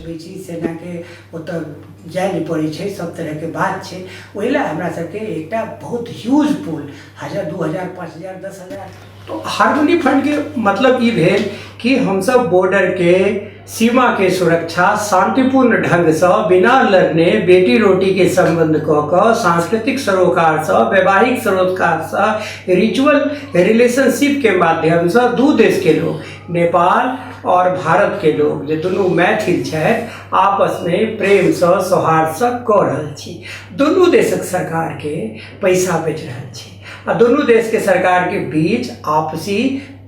बचबै छी, सेनाके ओतऽ जाय नहि पड़ै छै, सब तरहके बात छै। ओहि लए हमरा सबके एकटा बहुत ह्यूज पुल, 1000, 2000, 5000, 10,000। तो हारमोनी फंडके मतलब ई भेल कि हमसब बॉर्डरके सीमाके सुरक्षा शांतिपूर्ण ढंगसँ बिना लड़ने बेटी रोटीके सम्बन्ध कऽ कऽ सांस्कृतिक सरोकारसँ, वैवाहिक सरोकारसँ, रिचुअल रिलेशनशिपके माध्यमसँ दू देशके लोग, नेपाल आओर भारतके लोग जे दुनू मैथिल छथि, आपसमे प्रेमसँ सौहार्दसँ कऽ रहल छी। दुनू देशक सरकारके पैसा बचि रहल छै आ दुनू देशके सरकारके बीच आपसी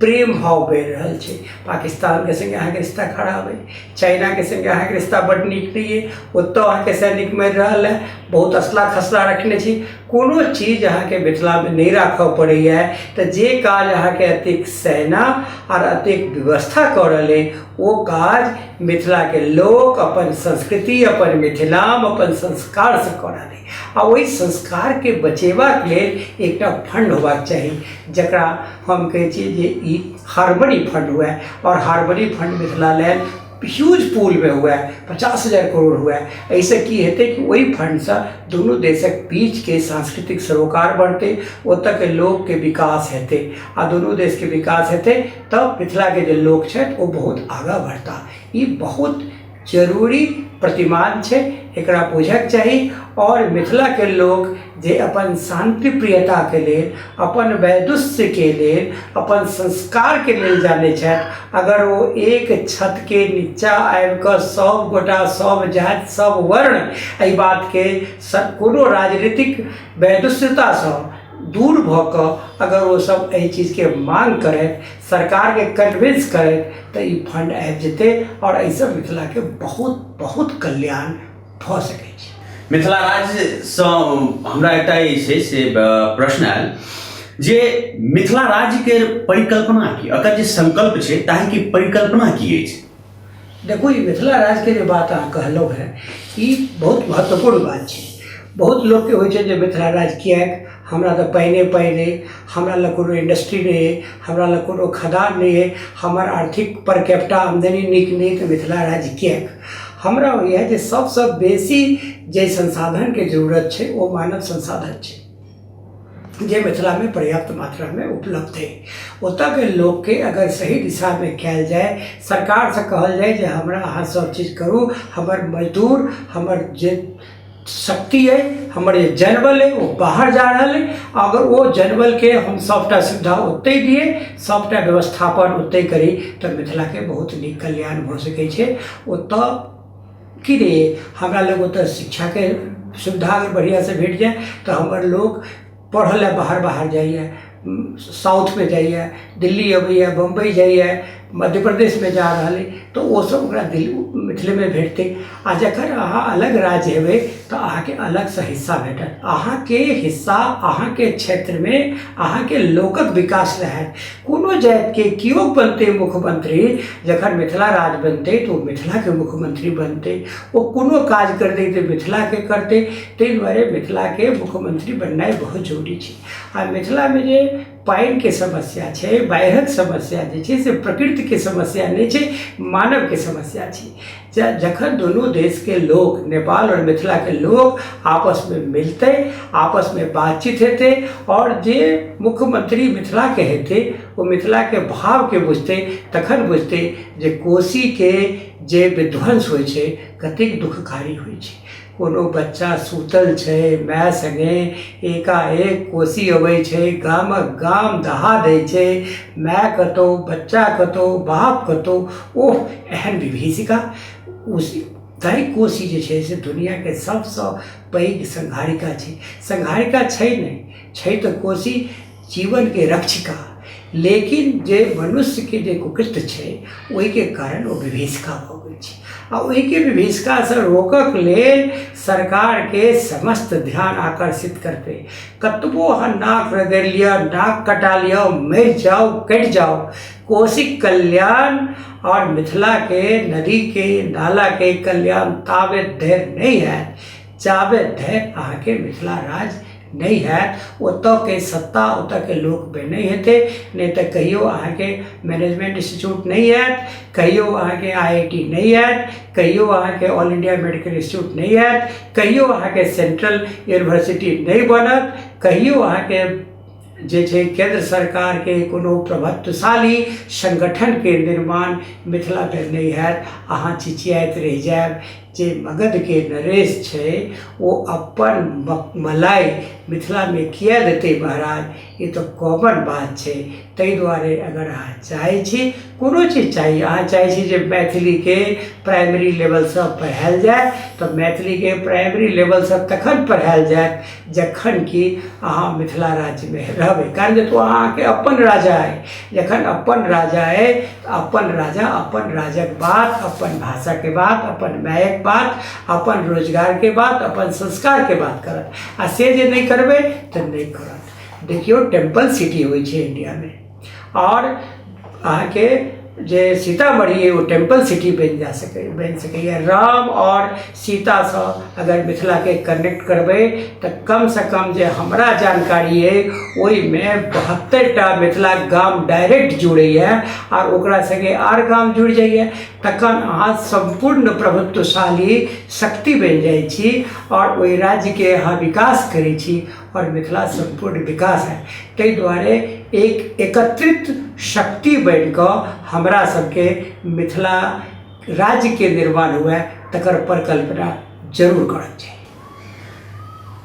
प्रेम भाव बढ़ि रहल छै। पाकिस्तानके सङ्गे अहाँके रिश्ता खराब अइ, चाइनाके सङ्गे अहाँके रिश्ता बड्ड नीक नहि अइ, ओतऽ अहाँके सैनिक मरि रहल अइ, बहुत असला खसला रखने छी, कोनो चीज अहाँके मिथिलामे नहि राखऽ पड़ैए। तऽ जे काज अहाँके एतेक सेना आओर एतेक व्यवस्था कऽ रहल अइ, ओ काज मिथिलाके लोक अपन संस्कृति, अपन मिथिलाम, अपन संस्कारसँ कऽ रहल अइ। आ ओहि संस्कारके बचेबाक लेल एकटा फंड होबाक चाही, जकरा हम कहै छियै जे ई हारमनी फंड हुए। आओर हारमनी फंड मिथिला लेल ह्यूज पुलमे हुए, 50,000 करोड़ हुए। एहिसँ की हेतै कि ओहि फंडसँ दुनू देशक बीचके सांस्कृतिक सरोकार बढ़तै, ओतऽके लोकके विकास हेतै, आ दुनू देशके विकास हेतै तऽ मिथिलाके जे लोक छथि ओ बहुत आगाँ बढ़ता। ई बहुत जरूरी प्रतिमान छै, एकरा बुझऽके चाही। आओर मिथिलाके लोक जे अपन शान्ति प्रियताके लेल, अपन वैदुष्यके लेल, अपन संस्कारके लेल जानै छथि, अगर ओ एक छतके नीचा आबिकऽ सब गोटा, सब जाति, सब वर्ण एहि बातके कोनो राजनीतिक वैदुष्यतासँ दूर भऽ कऽ अगर ओ सब एहि चीजके मांग करथि, सरकारके कन्विंस करथि, तऽ ई फंड आबि जेतै आओर एहिसँ मिथिलाके बहुत बहुत कल्याण भऽ सकै छै। मिथिला राज्यसँ हमरा एकटा जे छै से प्रश्न आयल जे मिथिला राज्यके परिकल्पना की, एकर जे संकल्प छै ताहिके परिकल्पना की अछि? देखू, ई मिथिला राज्यके जे बात अहाँ कहलहुँ हेँ, ई बहुत महत्वपूर्ण बात छै। बहुत लोकके होइ छै जे मिथिला राज्य किएक, हमरा तऽ पानिए पानि अइ, हमरा लग कोनो इंडस्ट्री नहि अइ, हमरा लग कोनो खदान नहि अइ, हमर आर्थिक पर कैपिटा आमदनी नीक नहि, तऽ मिथिला राज्य किएक? हमरा होइए जे सबसँ बेसी जाहि संसाधनके जरूरत छै ओ मानव संसाधन छै, जे मिथिलामे पर्याप्त मात्रामे उपलब्ध अइ। ओतऽके लोकके अगर सही दिशामे कयल जाय, सरकारसँ कहल जाय जे हमरा अहाँ सब चीज करू, हमर मजदूर, हमर जे शक्ति अइ, हमर जे जनबल अइ ओ बाहर जा रहल अइ, अगर ओ जनबलके हम सबटा सुविधा ओतहि दियै, सबटा व्यवस्थापन ओतहि करी, तऽ मिथिलाके बहुत नीक कल्याण भऽ सकै छै। ओतऽ की रे, हमरा लग ओतऽ शिक्षाके सुविधा अगर बढ़िआँसँ भेट जाय तऽ हमर लोक पढ़ऽ लए बाहर बाहर जाइए, साउथमे जाइए, दिल्ली अबैए, बम्बइ जाइए, मध्य प्रदेशमे जा रहल अइ, तऽ ओसभ ओकरा दिल्ली मिथिलेमे भेटतै। आ जखन अहाँ अलग राज्य हेबै तऽ अहाँके अलगसँ हिस्सा भेटत, अहाँके हिस्सा अहाँके क्षेत्रमे अहाँके लोकक विकास लए हैत। कोनो जातिके केओ बनतै मुख्यमंत्री, जखन मिथिला राज्य बनतै तऽ ओ मिथिलाके मुख्यमंत्री बनतै, ओ कोनो काज करतै तऽ मिथिलाके करतै। ताहि दुआरे मिथिलाके मुख्यमंत्री बननाइ बहुत जरूरी छै। आ मिथिलामे जे पानिके समस्या छै, बाढ़िक समस्या जे छै, से प्रकृतिके समस्या नहि छै, मानवके समस्या छै। जखन दुनू देशके लोक, नेपाल आओर मिथिलाके लोक आपसमे मिलतै, आपसमे बातचीत हेतै, आओर जे मुख्यमंत्री मिथिलाके हेतै ओ मिथिलाके भावके बुझतै, तखन बुझतै जे कोसीके जे विध्वंस होइ छै कतेक दुःखकारी होइ छै। कोनो बच्चा सुतल छै माय सङ्गे, एकाएक कोसी अबै छै, गामक गाम दहा दै छै, माय कतहु, बच्चा कतहु, बाप कतहु, ओह एहन विभीषिका। उस तैँ कोसी जे छै से दुनिआँके सभसँ पैघ संहारिका छै। संहारिका छै नहि छै तऽ कोसी जीवनके रक्षिका, लेकिन जे मनुष्यके जे कुकृत्य छै ओहिके कारण ओ विभीषिका भऽ गेल छै। आ ओहिके विभीषिकासँ रोकऽके लेल सरकारके समस्त ध्यान आकर्षित करतै। कतबो अहाँ नाक रगड़ि लिअ, नाक कटा लिअ, मरि जाउ, कटि जाउ, कोसीक कल्याण आओर मिथिलाके नदीके नालाके कल्याण ताबे धरि नहि हैत जाबे धरि अहाँके मिथिला राज्य नहि हैत, ओतऽके सत्ता ओतऽके लोकमे नहि हेतै। नहि तऽ कहियो अहाँके मैनेजमेंट इंस्टीट्यूट नहि आयत, कहियो अहाँके IIT नहि आयत, कहियो अहाँके ऑल इंडिया मेडिकल इंस्टीट्यूट नहि आयत, कहियो अहाँके सेंट्रल यूनिवर्सिटी नहि बनत, कहियो अहाँके जे छै केंद्र सरकारके कोनो प्रभुत्वशाली संगठनके निर्माण मिथिलामे नहि हैत। अहाँ चिचियाइत रहि जायब। जे मगधके नरेश छै ओ अपन मलाई मिथिलामे किए देतै महाराज? ई तऽ कॉमन बात छै। ताहि दुआरे अगर अहाँ चाहै छी कोनो चीज चाही, अहाँ चाहै छी जे मैथिलीके प्राइमरी लेवलसँ पढ़ायल जाय, तऽ मैथिलीके प्राइमरी लेवलसँ तखन पढ़ायल जायत जखन कि अहाँ मिथिला राज्यमे रहबै। कारण जे तो अहाँके अपन राजा अइ। जखन अपन राजा अइ तऽ अपन राजा अपन राजक बात, अपन भाषाके बात, अपन मायक बात, अपन रोजगारके बात, अपन संस्कारके बात करत। आ से जे नहि करबै तऽ नहि करत। देखियौ, टेम्पल सिटी होइ छै इंडियामे, आओर अहाँके जे सीतामढ़ी अइ ओ टेम्पल सिटी बनि सकैए। राम आओर सीतासँ अगर मिथिलाके कनेक्ट करबै तऽ कमसँ कम जे हमरा जानकारी अइ ओहिमे 72टा मिथिला गाम डायरेक्ट जुड़ैए आर ओकरा सङ्गे आर गाम जुड़ि जाइए। तखन अहाँ सम्पूर्ण प्रभुत्वशाली शक्ति बनि जाइ छी आओर ओहि राज्यके अहाँ विकास करै छी आओर मिथिला सम्पूर्ण विकास है। ताहि दुआरे एक एकत्रित शक्ति बनि कऽ हमरा सबके मिथिला राज्यके निर्माण हुए तकर परिकल्पना जरूर करक चाही।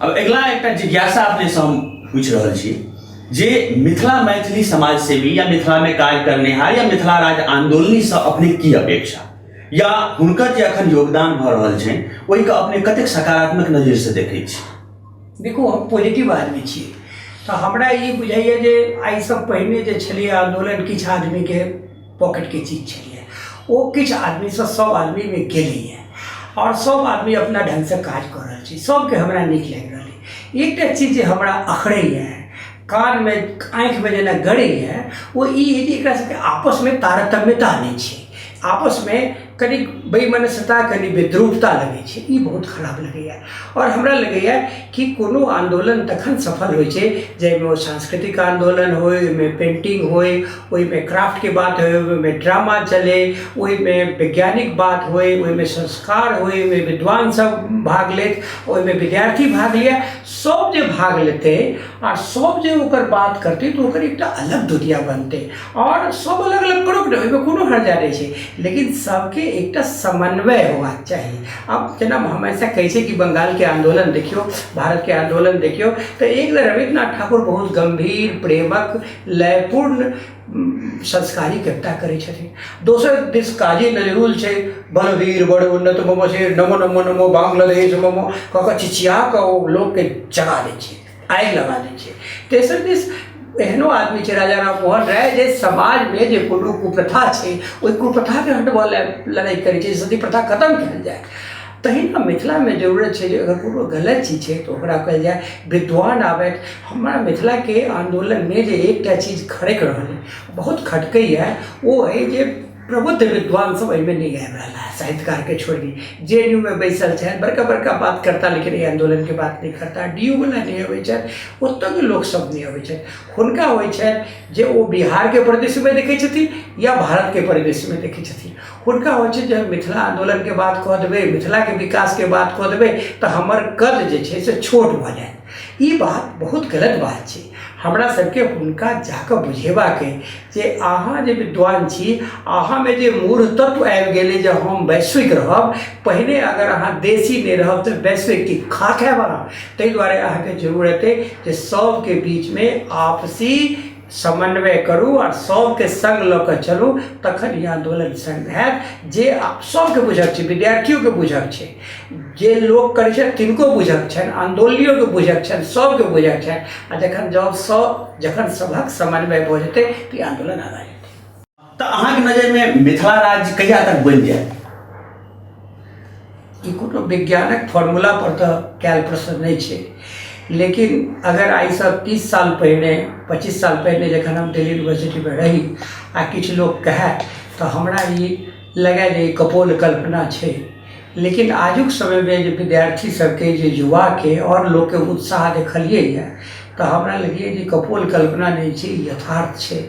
अब अगिला एकटा जिज्ञासा अपने से हम पूछि रहल छी जे मिथिला मैथिली समाज सेवी या मिथिला में कार्य करनिहार या मिथिला राज्य आंदोलनी से अपने की अपेक्षा या हुनकर जे अखन योगदान भऽ रहल छनि ओहिके अपने कतेक सकारात्मक नजर से देखै छी? देखू, हम पॉजिटिव आदमी छी तऽ हमरा ई बुझाइए जे आइसँ पहिने जे छलियै आन्दोलन किछु आदमीके पॉकेटके चीज छलियै, ओ किछु आदमीसँ सब आदमीमे गेलैए आओर सब आदमी अपना ढङ्गसँ काज कऽ रहल छै, सबके हमरा नीक लागि रहल अइ। एकटा चीज जे हमरा अखरैए, कानमे आँखिमे जेना गड़ैए, ओ ई अइ जे एकरा सबके आपसमे तारतम्यता नहि छै, आपसमे कनि वैमनस्यता, कनि विद्रूपता लगै छै। ई बहुत खराब लगैए। आओर हमरा लगैए कि कोनो आन्दोलन तखन सफल होइ छै जाहिमे ओ सांस्कृतिक आन्दोलन होइ, ओहिमे पेन्टिंग होइ, ओहिमे क्राफ्टके बात होइ, ओहिमे ड्रामा चलै, ओहिमे वैज्ञानिक बात होइ, ओहिमे संस्कार होइ, ओहिमे विद्वान सब भाग लेत, ओहिमे विद्यार्थी भाग लिअ। सब जे भाग लेतै आ सब जे ओकर बात करतै तऽ ओकर एकटा अलग दुनिया बनतै। आओर सब अलग अलग करो ने, ओहिमे कोनो हर्जा नहि छै, लेकिन सबके एकटा समन्वय होबाक चाही। आब जेना हमेशा कहै छै कि बंगालके आन्दोलन देखियौ, भारतके आन्दोलन देखियौ, तऽ एक रविन्द्रनाथ ठाकुर बहुत गम्भीर, प्रेमक, लयपूर्ण संस्कारी कविता करै छथिन। दोसर दिस काजी नजरुल छै, बलवीर बड़ उन्नत मम शेर नमो नमो नमो बांग्लादेश ममो कऽ कऽ चिचिया कऽ ओ लोकके जगा दै छै, आगि लगा दै छै। तेसर दिस एहनो आदमी छै राजा राम मोहन राय, जे समाजमे जे कोनो कुप्रथा छै ओहि कुप्रथाके हटबऽ लए लड़ाइ करै छै, सती प्रथा खतम कयल जाय। तहिना मिथिलामे जरूरत छै जे अगर कोनो गलत चीज छै तऽ ओकरा कहल जाय, विद्वान आबथि। हमरा मिथिलाके आन्दोलनमे जे एकटा चीज खड़कि रहल अइ, बहुत खटकैए, ओ अइ जे प्रबुद्ध विद्वान सब एहिमे नहि आबि रहल है। साहित्यकारके छोड़ि दी, JNU मे बैसल छथि, बड़का बड़का बात करता लेकिन एहि आन्दोलनके बात नहि करता। DU वला नहि अबै छथि, ओतऽके लोकसब नहि अबै छथि। हुनका होइ छनि जे ओ बिहारके परिदृश्यमे देखै छथिन या भारतके परिदृश्यमे देखै छथिन। हुनका होइ छै जे हम मिथिला आन्दोलनके बात कऽ देबै, मिथिलाके विकासके बात कऽ देबै तऽ हमर कद जे छै से छोट भऽ जायत। ई बात बहुत गलत बात छै। हमरा सबके हुनका जाकऽ बुझेबाक अइ जे अहाँ जे विद्वान छी, अहाँमे जे मूढ़ तत्व आबि गेलै जे हम वैश्विक रहब, पहिने अगर अहाँ देशी नहि रहब तऽ वैश्विक की खाक हैब अहाँ। ताहि दुआरे अहाँके जरूरत अइ जे सबके बीचमे आपसी समन्वय करू आओर सबके सङ्ग लऽ कऽ चलू, तखन ई आन्दोलन सङ्ग हैत। जे सबके बुझक छै, विद्यार्थियोके बुझक छै, जे लोक करै छै तिनको बुझक छनि, आन्दोलनियोके बुझक छनि, सबके बुझक छनि। आ जखन जब सब जखन सभक समन्वय भऽ जेतै तऽ ई आन्दोलन आगाँ जेतै। तऽ अहाँके नजरिमे मिथिला राज्य कहिया तक बनि जायत? ई कोनो विज्ञानक फॉर्मूला पर तऽ कयल प्रश्न नहि छै, लेकिन अगर आइसँ 30 साल पहिने, 25 साल पहिने जखन हम दिल्ली यूनिवर्सिटीमे रही आ किछु लोक कहए तऽ हमरा ई लगए जे ई कपोल कल्पना छै। लेकिन आजुक समयमे जे विद्यार्थी सबके, जे युवाके आओर लोकके उत्साह देखलियै यऽ तऽ हमरा लगैए जे कपोल कल्पना नहि छै, यथार्थ छै।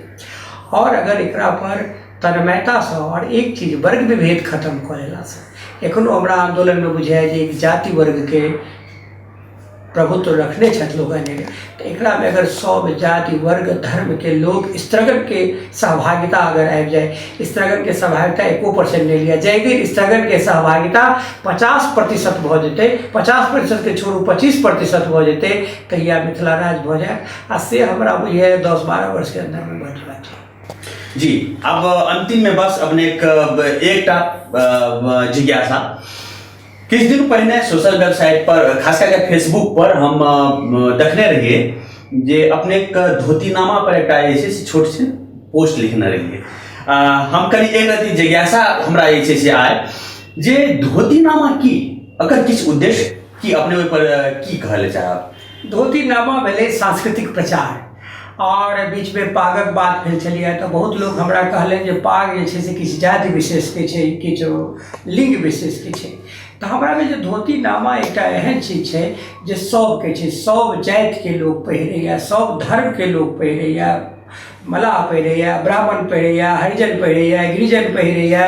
आओर अगर एकरा पर तन्मयतासँ आओर एक चीज वर्ग विभेद खतम कऽ लेलासँ, एखनो हमरा आन्दोलनमे बुझाइए जे एक जाति वर्गके प्रभुत्व रखने छथि लोक अनेरे, तऽ एकरामे अगर सब जाति वर्ग धर्मके लोक स्त्रगणके सहभागिता अगर आबि जाय, स्त्रगणके सहभागिता 1% नहि लिअ, जाहि दिन स्त्रगणके सहभागिता 50% भऽ जेतै, 50%के छोड़ू 25% भऽ जेतै, तहिया मिथिला राज्य भऽ जायत। आ से हमरा बुझाइए 10-12 वर्षके अन्दरमे भऽ जेबाक चाही। जी, आब अंतिम में बस अपने एकटा जिज्ञासा। किछु दिन पहिने सोशल वेबसाइट पर, खास करके फेसबुक पर हम देखने रहिए जे अपने धोतीनामा पर एकटा जे छै से छोट छिन पोस्ट लिखने रहिए। हम कनि एक रति जिज्ञासा हमरा जे छै से आयल जे धोतीनामा की, एकर किछु उद्देश्य की, अपने ओहि पर की कहै लए चाहब? धोतीनामा भेलै सांस्कृतिक प्रचार। आओर बीचमे पागक बात भेल छलैए तऽ बहुत लोक हमरा कहलनि जे पाग जे छै से किछु जाति विशेषके छै, किछु लिङ्ग विशेषके छै। तऽ हमरा भेल जे धोतीनामा एकटा एहन चीज छै जे सभके छै, सभ जातिके लोक पहिरैए, सभ धर्मके लोक पहिरैए, मलाह पहिरैए, ब्राह्मण पहिरैए, हरिजन पहिरैए, गिरिजन पहिरैए,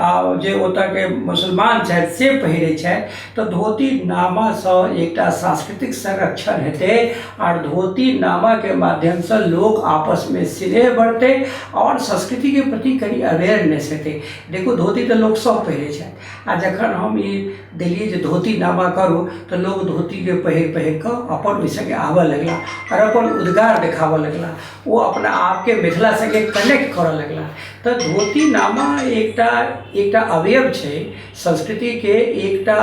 आ जे ओतयके मुसलमान छथि से पहिरै छथि। तऽ धोती नामासँ एकटा सांस्कृतिक संरक्षण हेतै आर धोती नामाके माध्यमसँ लोक आपसमे स्नेह बढ़तै आओर संस्कृतिके प्रति कनि अवेयरनेस हेतै। देखू, धोती तऽ लोक सब पहिरै छथि, आ जखन हम ई देलियै जे धोती नामा करू तऽ लोक धोतीके पहिर पहिर कऽ अपन ओहि सङ्गे आबऽ लगला आओर अपन उद्गार देखाबऽ लगला, ओ अपना आपके मिथिला सङ्गे कनेक्ट करऽ लगला। तऽ धोती नामा एकटा एकटा अवयव छै संस्कृतिके, एकटा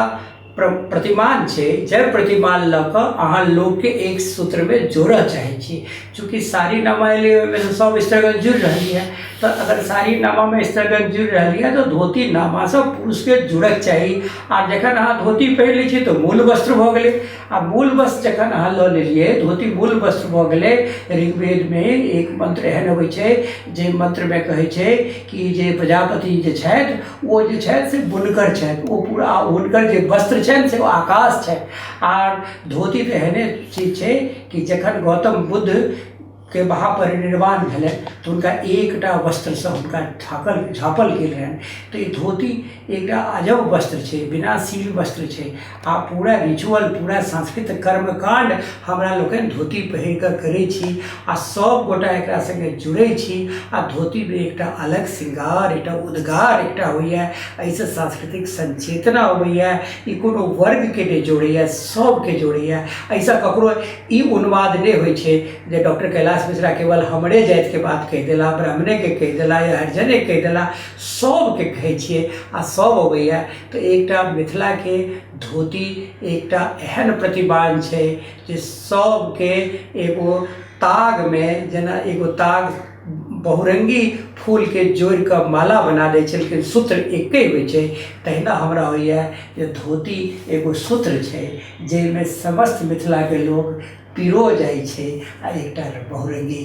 प्रतिमान छै, जाहि प्रतिमान लऽ कऽ अहाँ लोकके एक सूत्रमे जोड़ऽ चाहै छी। चूँकि साड़ी नामा एलै ओहिमे सब स्त्रीगण जुड़ि रहली हँ, तऽ अगर साड़ी नामामे स्त्रीगण जुड़ि रहली हँ तऽ धोती नामासँ पुरुषके जुड़ऽके चाही। आ जखन अहाँ धोती पहिर लै छियै तऽ मूल वस्त्र भऽ गेलै, आ मूल वस्त्र जखन अहाँ लऽ लेलियै, धोती मूल वस्त्र भऽ गेलै। ऋग्वेदमे एक मन्त्र एहन अबै छै जे मन्त्रमे कहै छै कि जे प्रजापति जे छथि ओ जे छथि से बुनकर छथि, ओ पूरा हुनकर जे वस्त्र छनि से ओ आकाश छनि। आर धोती तऽ एहने चीज छै कि जखन गौतम बुद्ध के महापरिनिर्वाण भेलनि तऽ हुनका एकटा वस्त्रसँ हुनका ठाकल झाँपल गेल रहनि। तऽ ई धोती एकटा अजब वस्त्र छै, विनाशील वस्त्र छै, आ पूरा रिचुअल, पूरा सांस्कृतिक कर्मकाण्ड हमरा लोकनि धोती पहिर कऽ करै छी आ सब गोटा एकरा सङ्गे जुड़ै छी। आ धोतीमे एकटा अलग श्रृंगार, एकटा उद्गार एकटा होइए, एहिसँ सांस्कृतिक संचेतना अबैए। ई कोनो वर्गके नहि जोड़ैए, सबके जोड़ैए। एहिसँ ककरो ई उन्माद नहि होइ छै जे डॉक्टर कैलाश मिश्रा केवल हमरे जातिके बात कहि देला, ब्राह्मणेके कहि देला या हरिजनेके कहि देला, सबके कहै छियै आ सब अबैए। तऽ एकटा मिथिलाके धोती एकटा एहन प्रतिमान छै जे सबके एगो तागमे, जेना एगो ताग बहुरङ्गी फूलके जोड़िकऽ माला बना दै छै लेकिन सूत्र एके होइ छै, तहिना हमरा होइए जे धोती एगो सूत्र छै जाहिमे समस्त मिथिलाके लोक पिरो जाइ छै आ एकटा बहुरङ्गी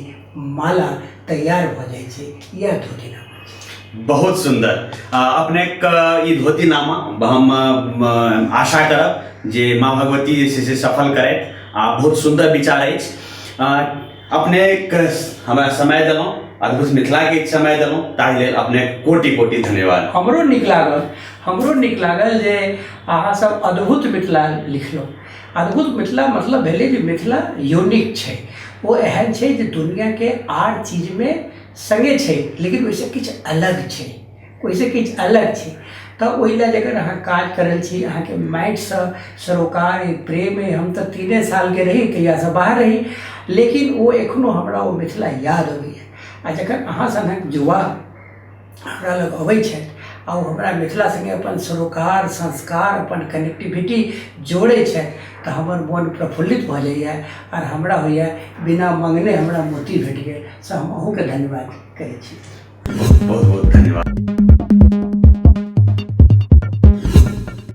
माला तैयार भऽ जाइ छै। इएह धोती नामा छै। बहुत सुन्दर। अपनेके ई धोती नामा हम आशा करब जे माँ भगवती जे छै से सफल करथि आ बहुत सुन्दर विचार अछि। अपनेके हमरा समय देलहुँ, अद्भुत मिथिलाके समय देलहुँ, ताहि लेल अपने कोटि कोटि धन्यवाद। हमरो नीक लागल जे अहाँ सब अद्भुत मिथिला लिखलहुँ। अद्भुत मिथिला मतलब भेलै जे मिथिला यूनिक छै, ओ एहन छै जे दुनिआँके आर चीजमे सङ्गे छै लेकिन ओहिसँ किछु अलग छै, ओहिसँ किछु अलग छै। तऽ ओहि लए जखन अहाँ काज कऽ रहल छी, अहाँके माटिसँ सरोकार अइ, प्रेम अइ। हम तऽ 3 सालके रही तहियासँ बाहर रही, लेकिन ओ एखनो हमरा ओ मिथिला याद अबैए। आ जखन अहाँ सनक युवा हमरा लग अबै छथि आ ओ हमरा मिथिला सङ्गे अपन सरोकार, संस्कार, अपन कनेक्टिविटी जोड़ै छथि तऽ हमर मोन प्रफुल्लित भऽ जाइए आर हमरा होइए बिना मङ्गने हमरा मोती भेट गेल। से हम अहूँके धन्यवाद कहै छी। बहुत बहुत धन्यवाद।